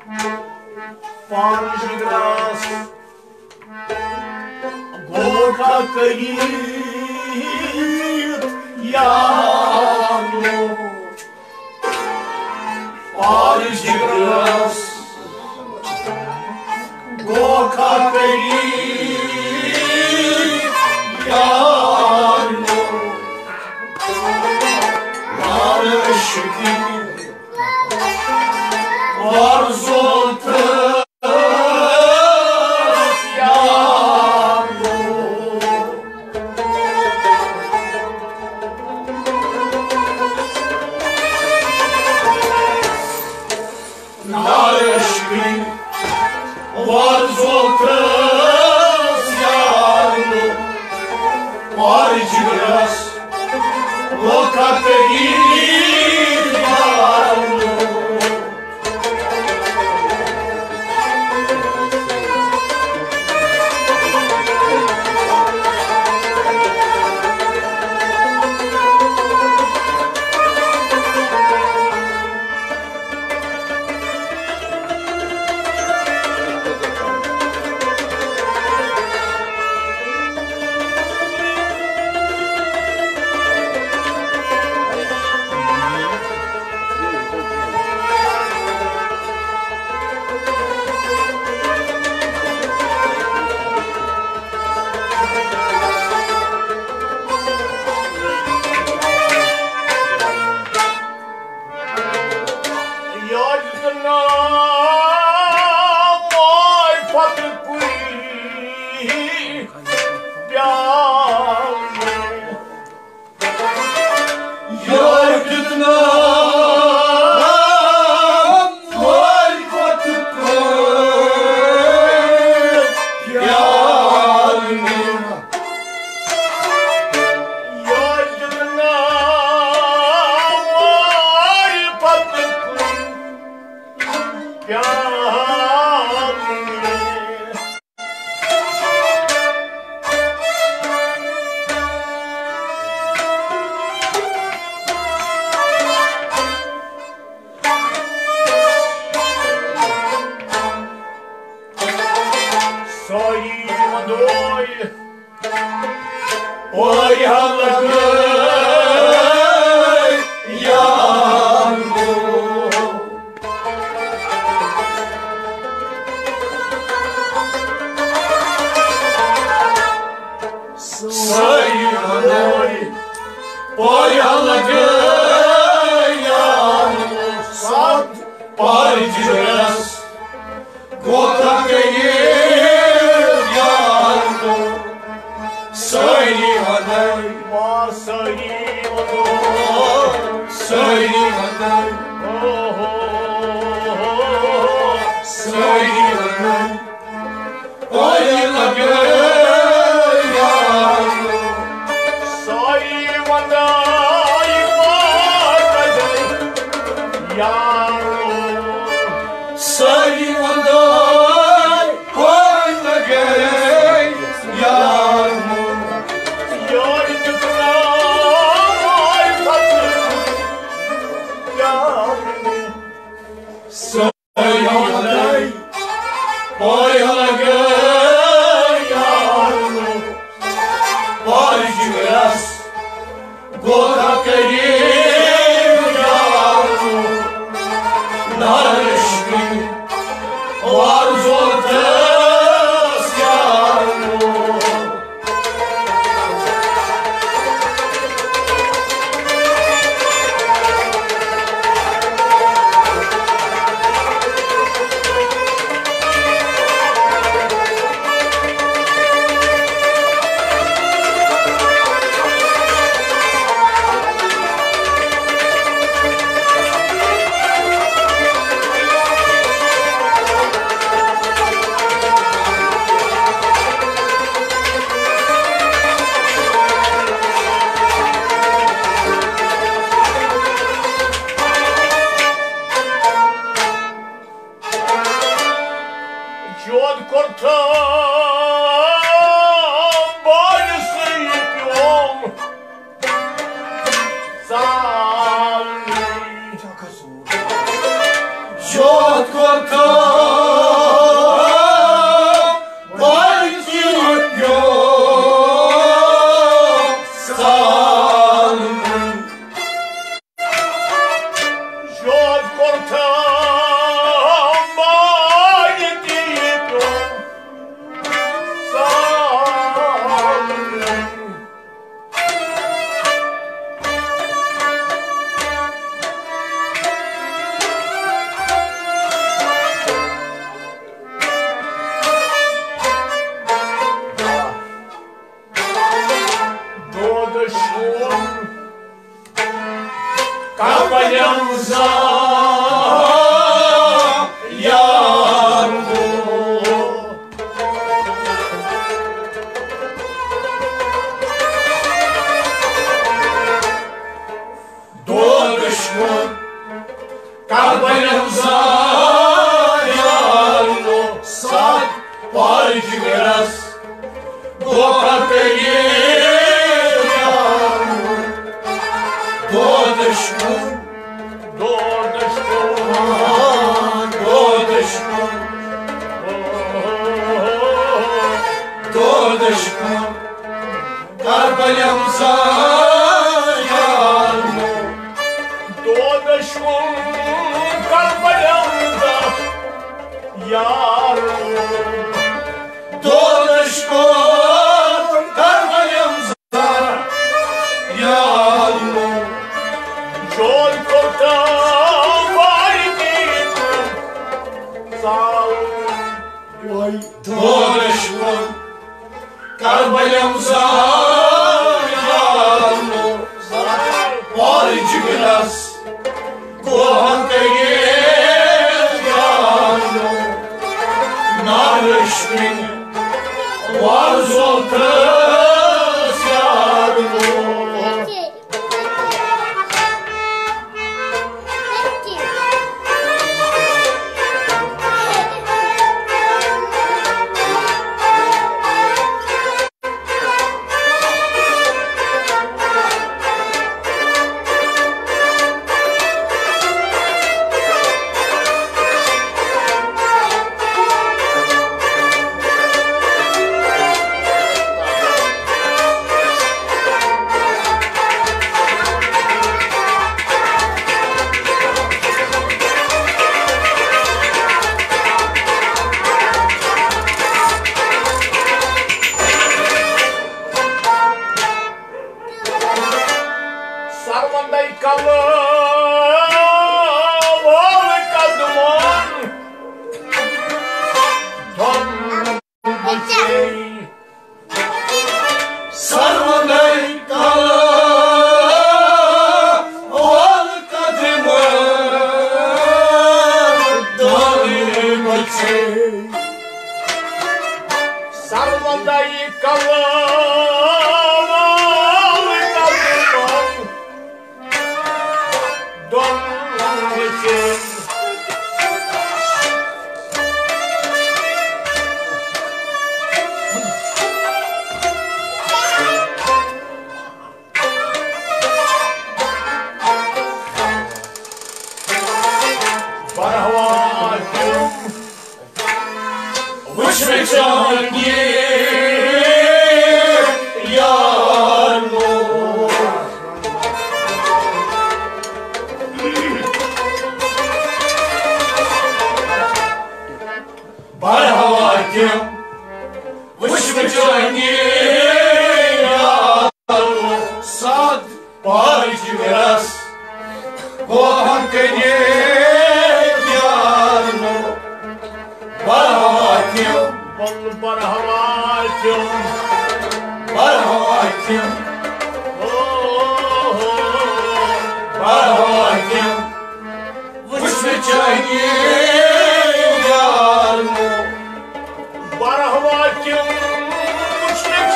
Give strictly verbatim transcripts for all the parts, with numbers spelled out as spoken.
پانہٕ جِگرَس گوٚو کھا قریٖب یارو۔ پانہٕ جِگرَس گوٚو کھا قریٖب یارو۔ پانہٕ عشقی وَرزول تہٕ یارو۔ نارٕ عشقی وَرزول تہٕ یارو۔ پانہٕ جِگرَس وقت عید یارو۔ یوجنا ماے پتہٕ کُے پیالہٕ۔ یوجنا ماے پتہٕ کُے پیالہٕ۔ یوجنا ماے پتہٕ کُے پیالہٕ۔ سٲری وَندوے پورِ حلقہٕ یارو۔ سٲری وَندوے پورِ حلقہٕ یارو۔ ستھ پورِ جِگرَس کوتاہ گٔیہِ یارو۔ سٲری وَندوے، سٲری وَندوے، سٲری وَندوے، سٲری وَندوے۔ پورِ حلقہٕ یارو۔ سٲری وَندوے پورِ حلقہٕ یارو۔ سٲری وَندوے پورِ حلقہٕ یارو۔ یارٕ دیُت ناو پتہٕ یارو۔ سٲری وَندوے پورِ حلقہٕ یارو۔ پورِ جِگرَس کوتاہ گٔیہِ یارو۔ نارٕ عشقی وَرزول تہٕ یارو۔ جود کوٚرتھم بارِ سۭتۍ پیوم ژالنٕے۔ جود کوتاہ پرچہِ پیوٚو ژالُن۔ شوق کوتاہ پرچہِ پیوٚو ژالُن۔ دودس کُن کبلم زا یار گو۔ دودس کُن کبلم زا یار گو۔ سات پار جگرس دھوکہ کٔرِتھ یار گو۔ دودس کُن، دودس کُن، دودس کُن، دودس کُن۔ کربلم زا یار گو۔ دودس کُن کربلم زا یار گو۔ دودس کُن کربلم زا یار گو۔ جوڑ کوتاہ واری کی ژالُن۔ دودس کُن کربلم زا یار گو۔ پار جگرس گوہن کٔرِتھ یار گو۔ نارشمن وارزول تس یار گو۔ سروندے کلہٕ وول قدمن دۄن بچے۔ سروندے کلہٕ وول قدمن دۄن بچے۔ سروندے کلہٕ وول قدمن دۄن بچے۔ برہواتم وچھ مےٚ چانہِ یار مول۔ برہواتم وچھ مےٚ چانہِ یار مول۔ سات پار جگرس گوہن کٔرِتھ یار مول۔ برہواتم، بل برہواتم، برہواتم، او، برہواتم، وچھ مےٚ چانہِ یار مول۔ برہواتم، وچھ مےٚ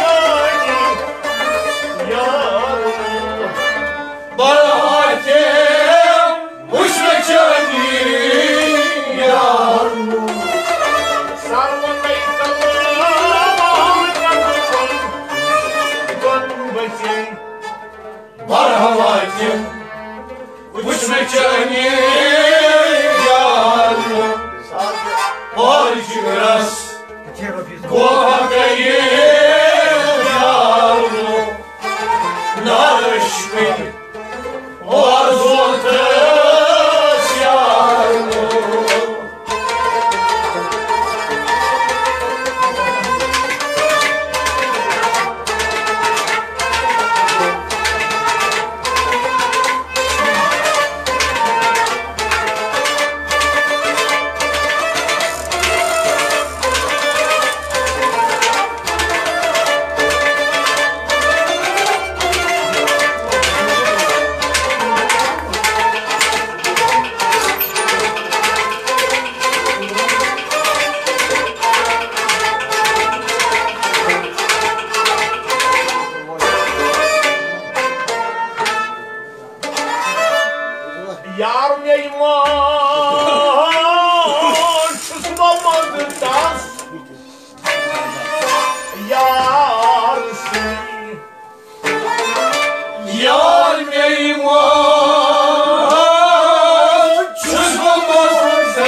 گوٚو حقے یار نو نارش کن وارزول تس یار نو۔ یار میٲنۍ وٲنۍ چھُس بہٕ منٛزٕ تس یار سٕے۔ یار میٲنۍ وٲنۍ چھُس بہٕ منٛزٕ تس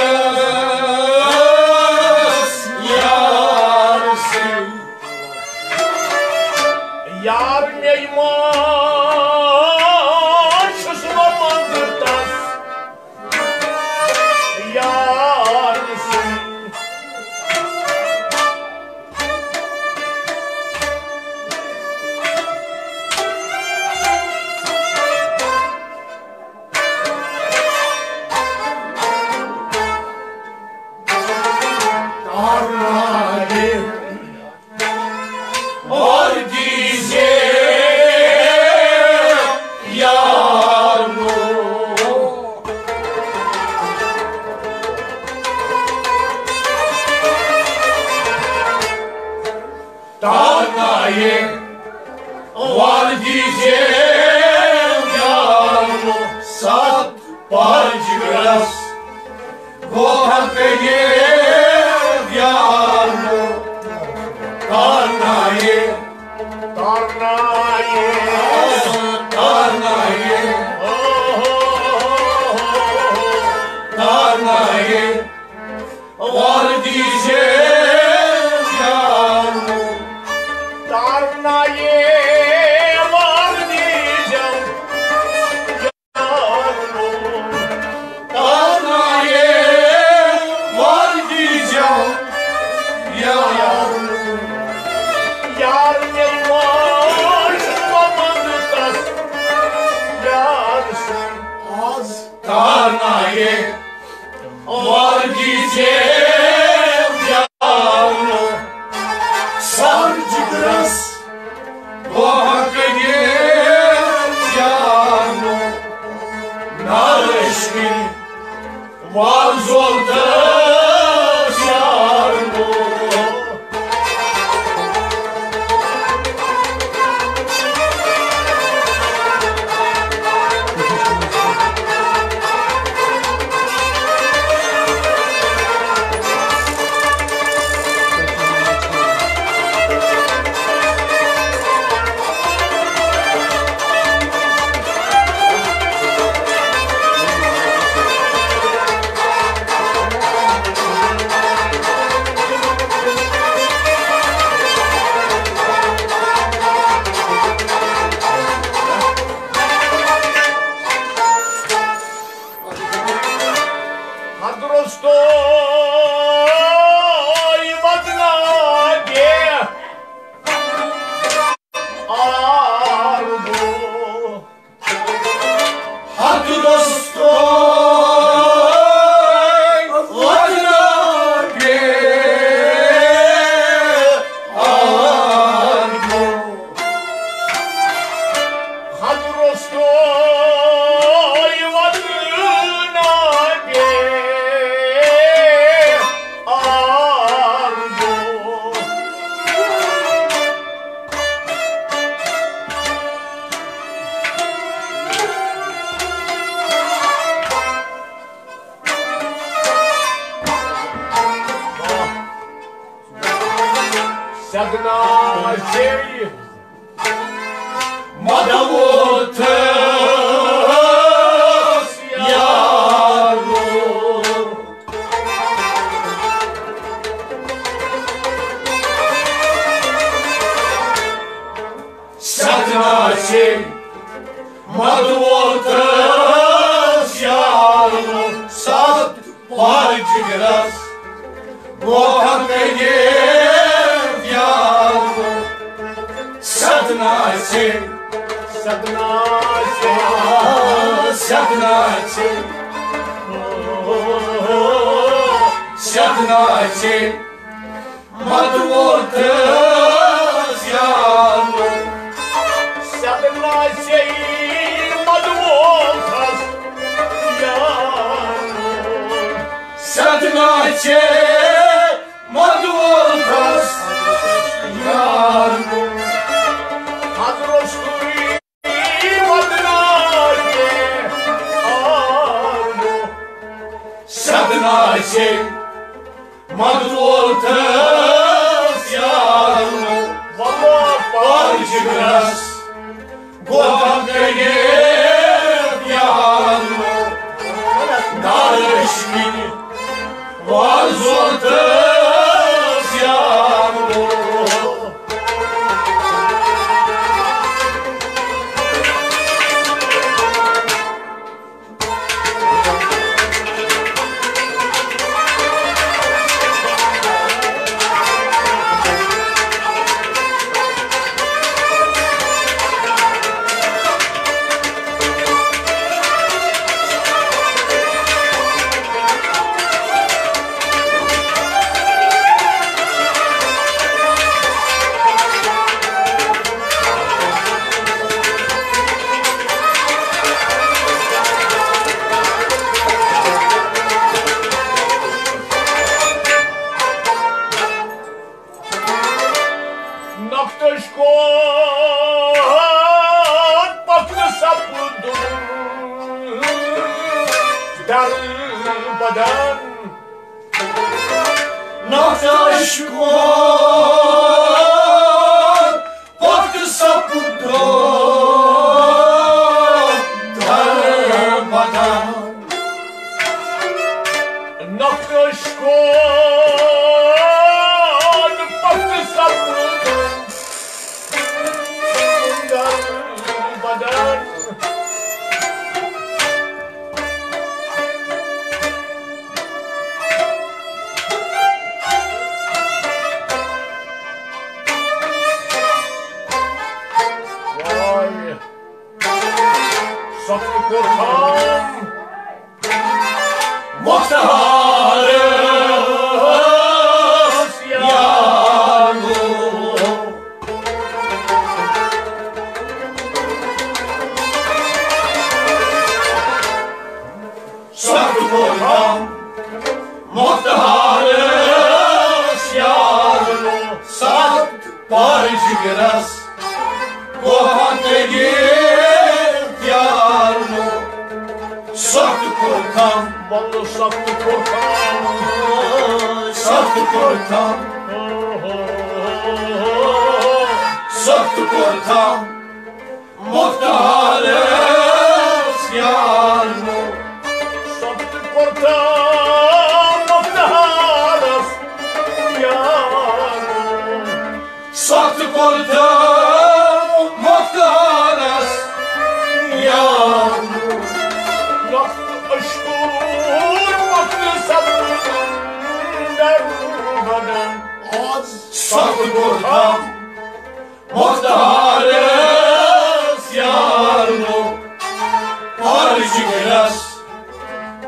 یار سٕے۔ یار میٲنۍ وٲنۍ چھُس بہٕ منٛزٕ تس یار سٕے۔ تارناوِ وردی زیو یار نو۔ تارناوِ وردی زیو یار نو۔ ست پنج گرس گوٚو حقے یار نو۔ تارناوِ، تارناوِ، تارناوِ، تارناوِ وردی زیو یار نو۔ تارناوِ وردی زیو تارناوِ وردی زیو یار۔ یار میٲنۍ وٲنۍ چھُس بہٕ منٛزٕ تس یار سٕے۔ آز تارناوِ وردی زیو یار۔ سر جگرس گوٚو حقے یار نو۔ نارش کن وارزول تس یار نو۔ حضرت وطنا گے آرزو۔ حضرت وطنا گے آرزو۔ حضرت وطنا گے آرزو۔ سگنا چیٚیہِ مدوتس یارو۔ مدوتس یارو ست پار جگرس، گوہن گٔیے یارو سدنا سے، سدنا سے، سدنا سے، سدنا سے۔ مدوتس یارو۔ سدنا سے مدوتس یارو۔ سدنا سے مدوتس یارو۔ حضرت سدنا سے مدوتس یارو، وفا پار جگرس، گوہن گٔیے یارو، دارش کن وازوتس یارو۔ نقطش کوٚر پتہٕ سپُد در بدن۔ نقطش کوٚر پتہٕ سپُد در بدن۔ نقطش کوٚر پتہٕ سپُد بدن۔ واے، سخت کوٚر تھام مختارس یارو۔ سخت کوٚر تھام مختارس یارو، سخت پار جگرس، کوہن تہٕ یارو۔ سخت کوٚر تھام، بلہٕ سخت کوٚر تھام، سخت کوٚر تھام، سخت کوٚر تھام مختارس یارو۔ سخت کوٚر تھام مختارس یارو۔ سخت کوٚر تھام مختارس یارو۔ لفظ اشکور وقت سب در بدن۔ سخت کوٚر تھام مختارس یارو، پار جگرس،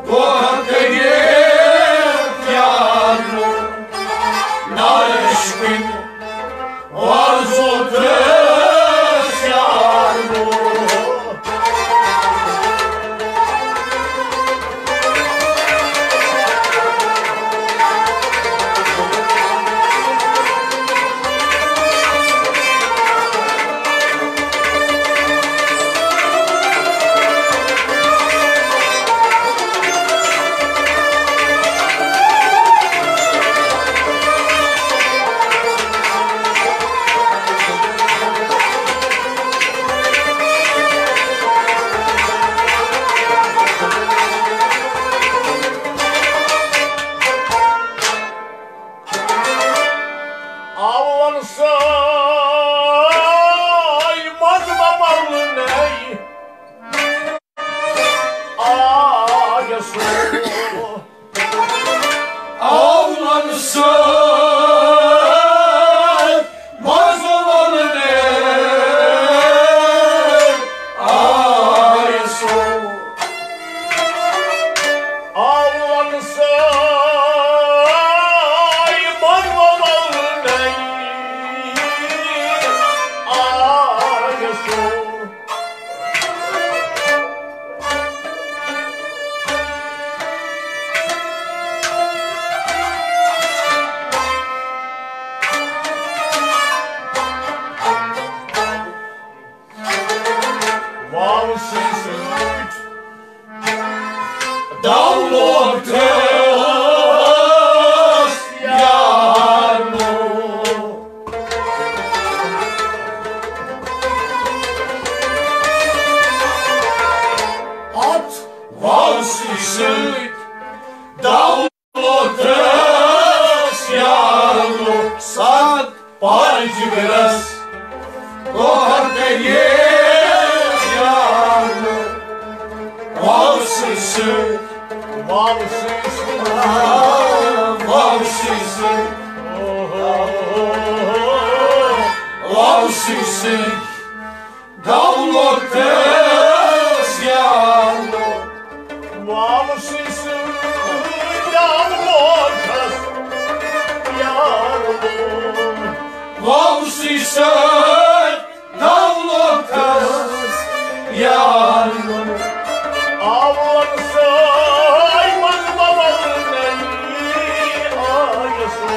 گوہن تہٕ یارو، نارش کن وازوتس یارو۔ سۭتۍ مزٕ وَلنہِ آیہِ سُہ۔ آو ونسٲے مزٕ وَلنہِ آیہِ سُہ۔ واو سٕے سۭتۍ دولت یارو۔ اتھ واو سٕے سۭتۍ دولت یارو۔ ساتھ پار جگرس گوہر کریز یارو۔ واو سٕے سۭتۍ، واو سٕے سۭتۍ، واو سٕے سۭتۍ، واو سٕے سۭتۍ دولت یارو۔ واو سٕے سۭتۍ دولت یارو۔ واو سٕے سۭتۍ دولت یارو۔ آو ونسٲے مزٕ وَلنہِ آیہِ سُہ۔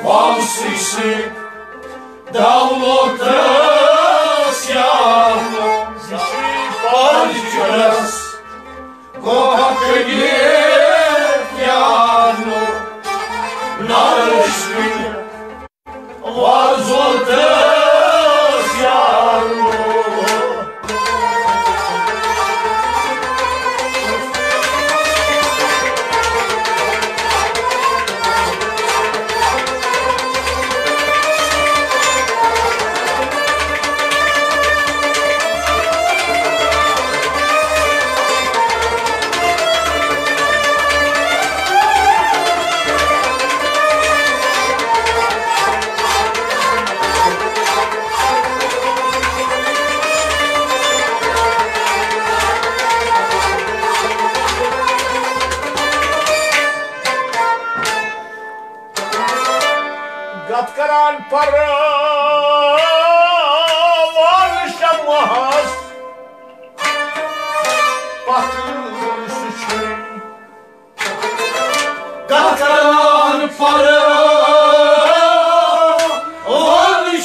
واو سٕے سۭتۍ دولت یارو۔ پرچرس گوہر کریز یارو۔ نرش وارزو تس یارو۔ گتھ کران پروان شمعس پتہٕ سُہ چھُے۔ گتھ کران پروان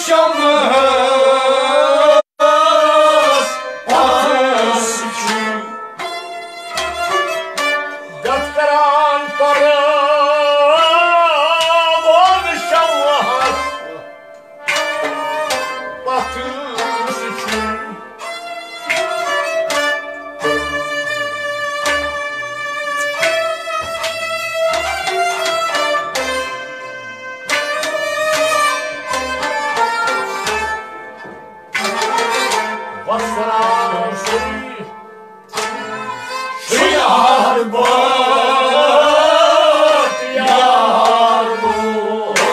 شمعس پتہٕ سُہ چھُے۔ گتھ کران پروان شمعس پتہٕ سُہ چھُے۔ وسران سُے چھُ یار بٲتھ یار بوے۔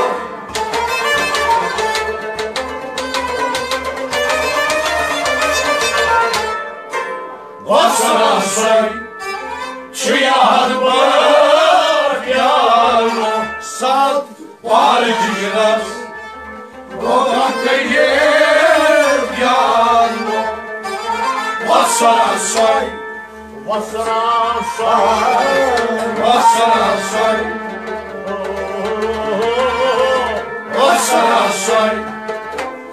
وسران سُے چھُ یار بٲتھ یار بوے۔ ساتھ پار جگرس گوہر کریز یارو۔ وسران سُے، وسران سُے، وسران سُے، وسران سُے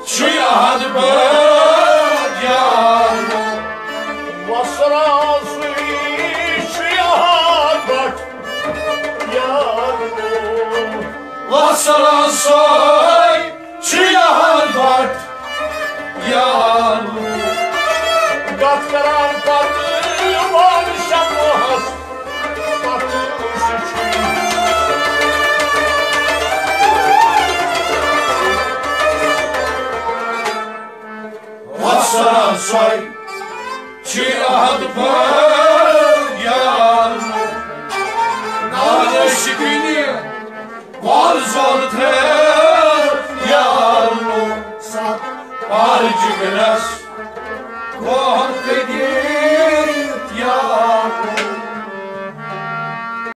چھُ یاد بٹ یارو۔ وسران سُے چھُ یاد بٹ یارو۔ وسران سُے چھُ یاد بٹ یارو۔ گتھ کران پروان شمعس پتہٕ سُہ چھُے۔ وسران سُے چھُ یاد بٹ یارو۔ نالے شکنی زوتھر یارو، سب پار جگرس کوہم کدیت یارو۔